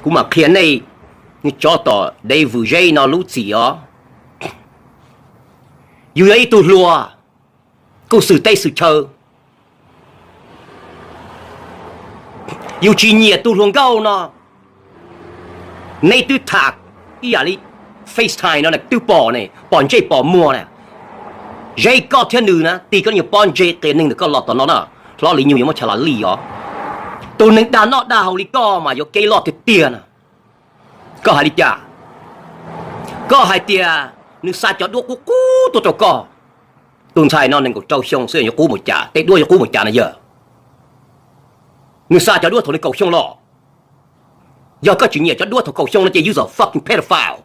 Kuv mam qhia nej, tsov tom dev vwm zeb no lub txim os. Yus yog ib tug hluas, kuj xwm teb xwm chaw, yus tsis nyiam tus hluas nkauj no, nej twb tham ib yam li FaceTime no twb pom ne, pom ntsej pom muag na. Zeb, koj thiab nws na, tig koj lub nyuag pob ntseg qias neeg ntawm koj los tom no na, hlob Lis Nyug yuav muab chaw los li os. Tus neeg dag noj dag haus li koj mas yuav kev loj tiag tiag na. Koj hais li cas? Koj hais tias nws xa cov duab qub qub tuaj rau koj. Tus ntxhais no nees nkaum rau xyoo xwb yuav qub mus cas, tej duab yuav qub mus cas na yawg? Nws xa cov duab thaum nees nkaum xyoo los. Yog koj tsis nyiam cov duab thaum kaum xyoo no ces yus a fucking pedophile.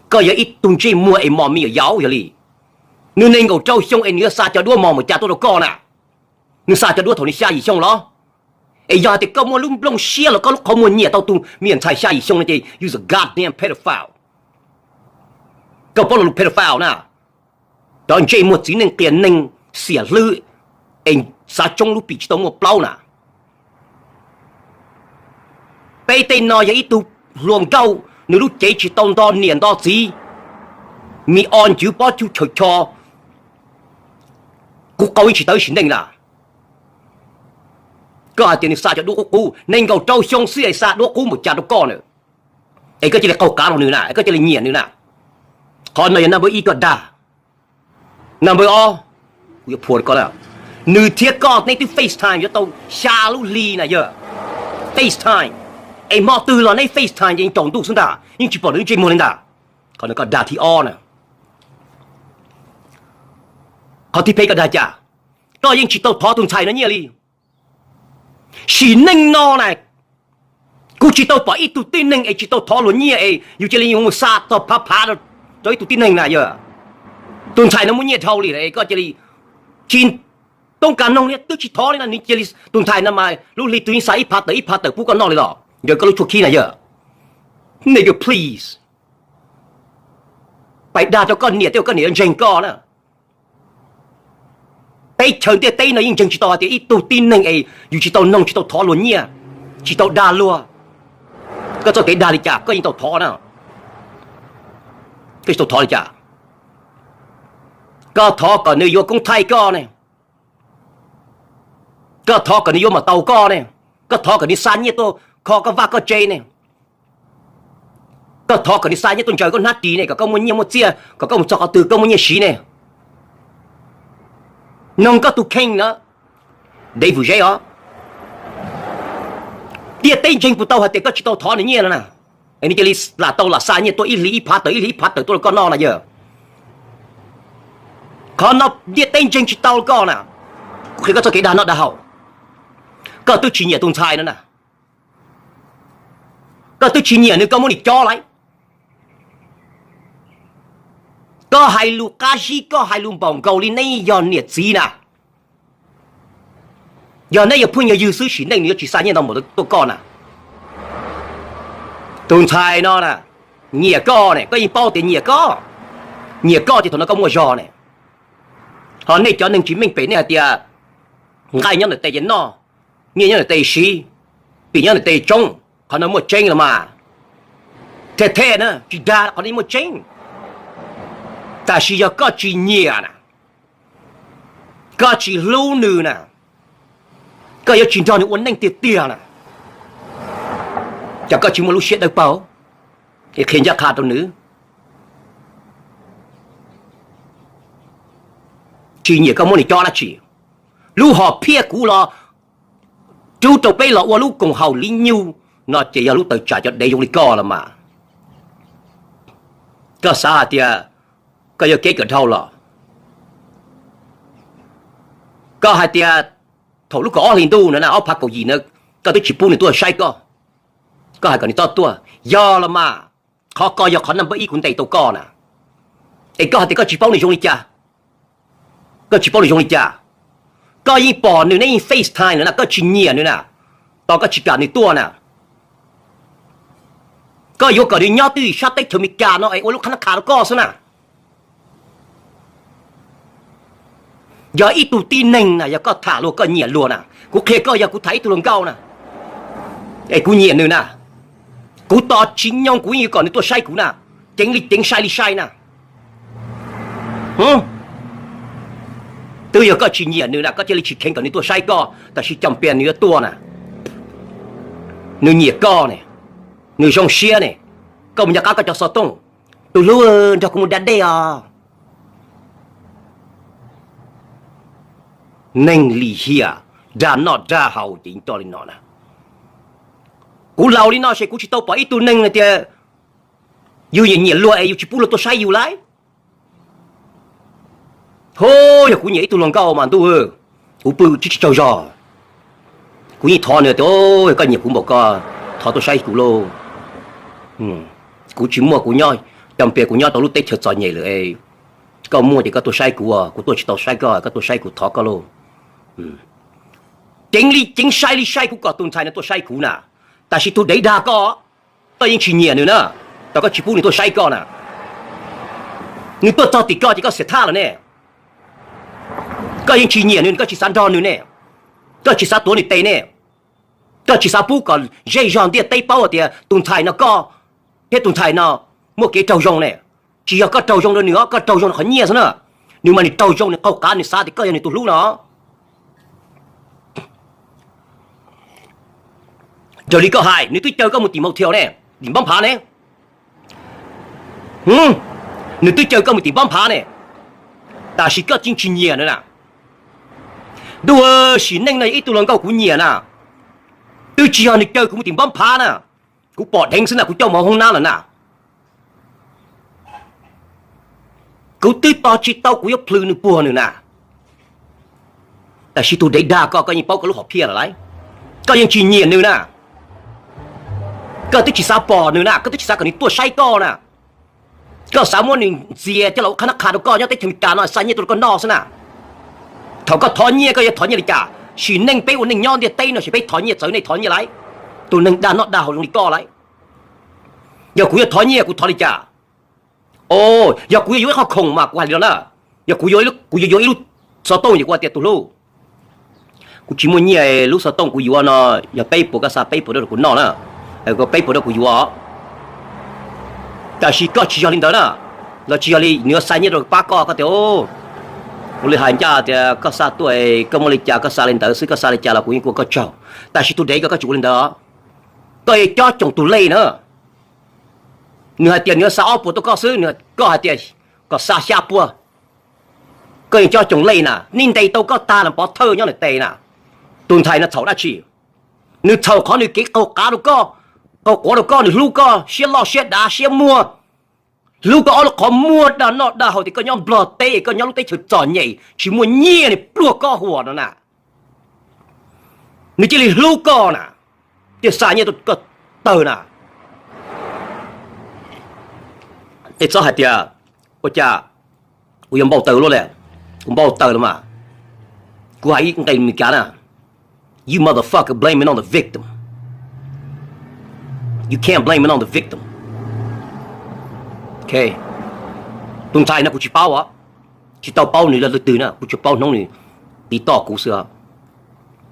Koj yog ib tug ntsej muag es mos me nyuam yaus yog li. Nws nees nkaum rau xyoo es nws yuav xa cov duab mos mus cas tuaj rau koj na? Nws xa cov duab thaum nws xya yim xyoo los? Es yog hais tias koj muaj lub nplooj siab los koj lub qhov muag nyiam tau tus me nyuam ntxhais xya yim xyoo no ces yus a goddamn pedophile. Koj paub lo lus pedophile na? Cov ntsej muag txiv neej qias neeg, xiam hlwb, es xav tsoob lub pim tsis tau muaj plaub na. Peb tej no yog ib tug hluas nkauj, nws lub cev tsis tau nto niam nto txiv, me o ncwv pob cuj chaw cho, kuv qau yeej tsis tawv sim neej na. Koj hais tias nws xa cov duab qub qub, nees nkaum rau xyoo xwb es xa duab qub mus cas rau koj na? Es koj cia li qaug qav rau nws na, es koj cia li nyiam nws na. Qhov no yog number ib koj dag. Number ob, kuv yuav phua rau koj na. Nws thiab koj neb twb FaceTime yuav tau xya lub hli na yog. FaceTime. Es hmo twg los neb FaceTime ces yeej tsaus ntuj xwb ntag, yeej tsis pom nws lub ntsej muag li ntag. Qhov no koj dag thib ob na. Qhov thib peb koj dag cas? Koj yeej tsis tau thov tus ntxhais no nyiaj li. Sim neej no na, kuv tsis tau pom ib tug tib neeg es tsis tau thov luag nyiaj es yus cia li yuav mus xa tog phav phav rau ib tug tib neeg na yog. Tus ntxhais no muaj nyiaj dhau li es koj cia li tsis toob kas noog li, twb tsis thov li na, nws cia li, tus ntxhais no mas lub hli twg yeej xa ib phav tawm ib phav tawm pub koj noj li los yog koj lub tshuaj khib na yog. Nigga, please. Pais dag rau koj niam, tej zaum koj niam yuav ntseeg koj na. Teb chaws ntiaj teb no yeej ntseeg tsis tau hais tias ib tug tib neeg es yus tsis tau noog tsis tau thov luag nyiaj, tsis tau dag luag. Koj txoj kev dag li cas koj yeej tau thov na. Koj tsis tau thov li cas? Koj thov kom nws yuav koob thaij koj ne, koj thov kom nws yuav mos taus koj ne, koj thov kom nws xa nyiaj tuaj kho koj vaj koj tsev ne, koj thov kom nws xa nyiaj tuaj ntsaws koj hnab ris ne, kom koj muaj nyiaj muaj txiaj, kom koj mus txog qhov twg koj muaj nyiaj siv ne. Noog koj tus kheej na, dev vwm zeb os. Ntiaj teb ntseeg puas tau hais tias koj tsis tau thov nws nyiaj no na? Es nws cia li lam tau lam xa nyiaj tuaj ib hlis ib phav tawm ib hlis ib phav tawm tuaj rau koj noj na yog. Qhov no ntiaj teb ntseeg tsis tau koj na. Kuv qhia koj txoj kev dag noj dag haus. Koj twb tsis nyiam tus ntxhais no na. Koj twb tsis nyiam nws koj muab nws cob lawm. Koj hais lus qab zib, koj hais lus npaum nkaus li neb yog niam txiv na. Yog neb yog phooj yog ywg xwb sim neej nws yuav tsis xa nyiaj ntau npaum tuaj koj na. Tus ntxhais no na, nyiam koj ne, koj yeej paub tias nyiam koj. Nyiam koj ces thaum no koj muaj zog ne. Ho nej cov neeg tsis meej pem nej hais tias nqaij nyob ntawm tes ces noj, nyiaj nyob ntawm tes siv, pim nyob ntawm tes tsoob, qhov no muaj tseeb los mas. Thej thej na, tsis dag, qhov no muaj tseeb. Tab sis yog koj tsis nyiam na, koj tsis hlub nws na, koj yuav tsis nrog nws ua neej tiag tiag na, ces koj tsis muaj lub siab dawb paug es qhia ncaj qha rau nws. Tsis nyiam koj muab nws cob dab tsi. Lub hom phiaj kuv los rub rau peb los ua lub koom haum Lis Nyug no ces yog lub tawm tsam cov dev zoo li koj los mas. Koj xav hais tias koj yuav kev kawm dhau los? Koj hais tias thaum lub kaum ob hlis ntuj na, ob phav kaum yim na, koj twb tsis pub nws tuaj saib koj, koj hais kom nws txhob tuaj. Yog los mas, qhov ko yog qhov number ib kuv ntes tau koj na. Es koj hais tias koj tsis paub nws zoo li cas? Koj tsis paub nws zoo li cas? Koj yeej pom nws, neb yeej FaceTime nws na, koj tsis nyiam nws na, tos koj tsis kam nws tuaj na. Koj yuav kom nws nyob twj ywm sab teb chaws Amelikas no es ua lub qhab nab qha rau koj xwb na. Yog ib tug tib neeg na, yog koj tham luag koj nyiam luag na, kuv qhia koj, yog kuv tham ib tug hluas nkauj na, Es kuv nyiam nws na, kuv tos tsis nyoog kuv yeej yuav kom nws tuaj saib kuv na, ceev li ceev sai li sai na. Twb yog koj tsis nyiam nws na koj cia li tsis kheev kom nws tuaj saib koj, tab sis cov pias nws yuav tuaj na, nws nyiam koj ne, nws zoo siab ne, koj mus nco qab koj cov xov tooj. Tus hlub, nrog kuv mus da dej os. Neeg lim hiam, dag noj dag haus ces yeej coj li no na. Kuv laus li no ces kuv tsis tau pom ib tug neeg hais tias yus nyiam nyiam luag es yus tsis pub luag tuaj saib yus lauj. Ho, yog kuv nyiam ib tug hluas nkauj mas ntuj, kuv pw tsis tsaug zog, kuv yeej thov nws tias, koj nyiam kuv npaum ko, thov tuaj saib kuv lauj. Kuv tsis muaj, kuv nyob, cov pias kuv nyob rau lub teb chaws txom nyem lawm. Koj muaj ces koj tuaj saib kuv, kuv tuaj tsis tau saib koj, koj tuaj saib kuv thov koj lauj. Ceev li ceev sai li sai kuv kom tus ntxhais no tuaj saib kuv na, tab sis tus dev dag koj, koj yeej tsis nyiam nws na, tab koj tsis pub nws tuaj saib koj na. Nws tuaj txog tim koj ces koj xiam thaj lawm ne. Koj yeej tsis nyiam nws, koj tsis xav nrog nws ne, koj tsis xav tuav nws tes ne, koj tsis xav pub kom zej zog ntiaj teb paub hais tias tus ntxhais no koj thiab tus ntxhais no muaj kev raug zoo ne. Tsis yog koj raug zoo rau nws os, koj raug zoo rau qhov nyiaj xwb na. Nws mas nws raug zoo, nws qaug qav, nws xav tias koj yog nws tus hlub no. Raws li koj hais, nws twb caw koj mus tim motel ne, tim npab phav ne. Nws twb caw koj mus tim npab phav ne, tab sis koj yeej tsis nyiam nws na. Ntuj, sim neej no yog ib tug hluas nkauj kuv nyiam na, twb tsis yog nws caw kuv mus tim npab phav na, kuv pom dheev xwb na, kuv coj mus hoob nab lawm na. Kuv twb tos tsis tau kuv yuav plhws nws puag nws na. Tab sis tus dev dag koj, koj yeej paub koj lub hom phiaj lawm lauj. Koj yeej tsis nyiam nws na, koj twb tsis xav pom nws na, koj twb tsis xav kom nws tuaj saib koj na. Koj xav muab nws ntxias coj los ua qhab nab qha rau koj nyob teb chaws Amelikas no xa nyiaj tuaj rau koj noj xwb na. Thaum koj thov nyiaj koj yuav thov nyiaj li cas? Sim neej peb ua neej nyob ntiaj teb no ces peb thov nyiaj txawv nej thov nyiaj lauj. Tus neeg dag noj dag haus zoo li koj lauj, yog kuv yuav thov nyiaj kuv thov li cas? O, yog kuv yuav yuav ib qho khoom mas kuv hais li no na, yog kuv yuav, kuv yuav yuav ib lub xov tooj ces kuv hais tias tus hlub, kuv tsis muaj nyiaj, lub xov tooj kuv yuav no yog peb puas, koj xa peb puas rau kuv noj na, peb puas rau kuv yuav. Tab sis koj tsis yog li ntawd na, los tsis yog li nws yuav xa nyiaj rau pab koj, koj tias, ua li hais ncaj tias koj xa tuaj, koj muaj li cas koj xa li ntawd xwb, koj xa li cas los kuv yeej ua koj tsaug. Tab sis tus dev koj, koj tsis ua li ntawd, koj yuav cob coom tus lej na. Nws hais tias nws yuav xa ob puas tuaj koj xwb, koj hais tias kom xa xya puas, koj yeej cob coom lej na, nws ntes tau koj tag los pov thawj nyob nws tes na. Tus ntxhais no txhaum dab tsi? Nws txhaum qhov nws kev qaug qav rau koj, qaug quav rau koj, nws hlub koj siab loj siab dav siab muag, hlub koj ob lub qhov muag dag noj dag haus tias koj nyob Nplog teb, koj nyob lub teb chaws txom nyem tsis muaj nyiaj, nws pluag koj huam no na. Nws cia li hlub koj na, cia li xa nyiaj rau koj tawg na. Es txhob hais tias, ua cas kuv yuav npau taws luaj li, kuv npau taws los mas. Kuv hais ib nqe Meskas na, you motherfucker blame it on the victim, you can't blame it on the victim. Tus ntxhais no kuv tsis paub os, tsis tau paub nws yog leej twg na, kuv tsuas paub hnub nws tiv toj kuv xwb.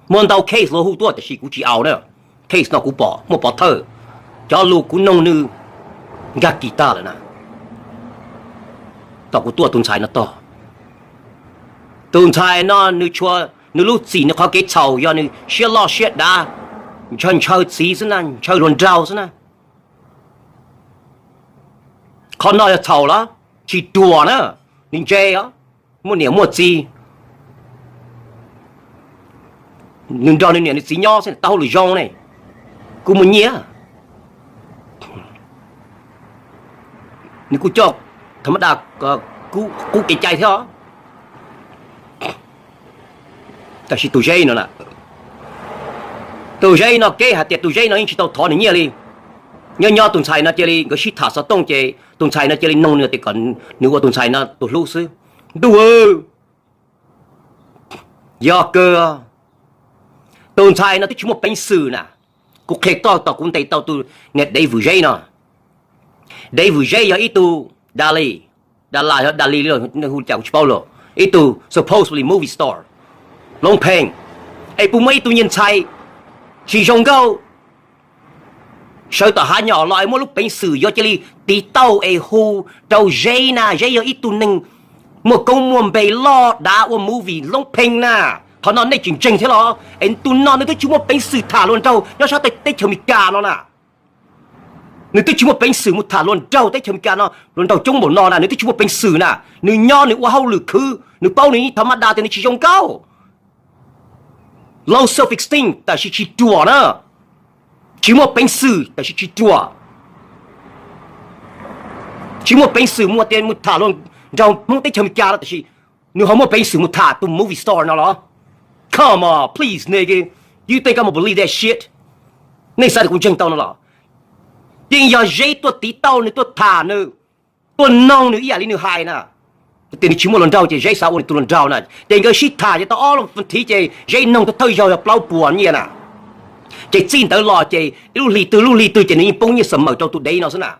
Muaj ntau case luag hu tuaj tab sis kuv tsis aus na, case no kuv pom muaj pov thawj, cov lus kuv noog nws nkag kis tag lawm na. Tom kuv tuaj tus ntxhais no tog, tus ntxhais no nws tshua, nws lub txim nws qhov kev txhaum yog nws siab loj siab dav, ntshaw ntshaw txiv xwb na, ntshaw hluas nraug xwb na. Qhov no yog txhaum los tsis ruam na, nws ntse os, muaj niam muaj txiv, nws nrog nws niam nws txiv nyob xwb, tau hauj lwm zoo ne, kuj muaj nyiaj. Nws kuj coj tham ma da, qub kev cai thiab os. Tab sis tus Zeb no na, tus Zeb no kev hais tias tus Zeb no yeej tsis tau thov nws nyiaj li. Nyob nyob tus ntxhais no cia li nkawd sib tham xov tooj ces tus ntxhais no cia li noog nws tias kom nws ua tus ntxhais no tus hlub xwb. Ntuj, yog kawg, tus ntxhais no twb tsis muaj peev xwm na. Kuv qhia koj, tom kuv ntes tau tus niag David Zeb no. David Zeb yog ib tug Dali, Dali, Dali li hu cas kuv tsis paub los, ib tug supposedly movie star, Loos Pheej. Es puas muaj ib tug niag ntxhais tsis zoo nkauj Sawv tom hav nyom los es muaj lub peev xwm yuav cia li tiv tauj es hu rau Zeb na. Zeb yog ib tug neeg muaj koob muaj npe loj dav ua movie loob pheej na. Qhov no nej tsis ntseeg thiab los? Es tus no nws twb tsis muaj peev xwm tham hluas nraug nyob sab teb chaws Amelikas no na. Nws twb tsis muaj peev xwm mus tham hluas nraug teb chaws Amelikas no, hluas nraug coob npaum no na, nws twb tsis muaj peev xwm na. Nws nyob nws ua hauj lwm khwv, nws paub nws yeej tham maj da tias nws tsis zoo nkauj. Low self esteem tab sis tsis ruam na. Tsis muaj peev xwm tab sis tsis ruam. Tsis muaj peev xwm mus tias mus tham hluas nraug Hmoob teb chaws Amelikas no tab sis nws ho muaj peev xwm mus tham tus movie star no los? Come on, please, nigga. You think I'm gonna believe that shit? Nej xav tias kuv ntseeg tau no los? Yeej yog Zeb tuaj tiv tauj nws, tuaj tham nws, tuaj noog nws ib yam li nws hais na. Tias nws tsis muaj hluas nraug ces Zeb xav ua nws tus hluas nraug na. Ces nkawd sib tham ces tau ob lub thiv ces Zeb noog thawj zaug yog plaub puas nyiaj na. Ces txij ntawd los ces ib lub hli twg lub hli twg ces nws yeej poob nyiaj xam mawm rau tus dev no xwb na.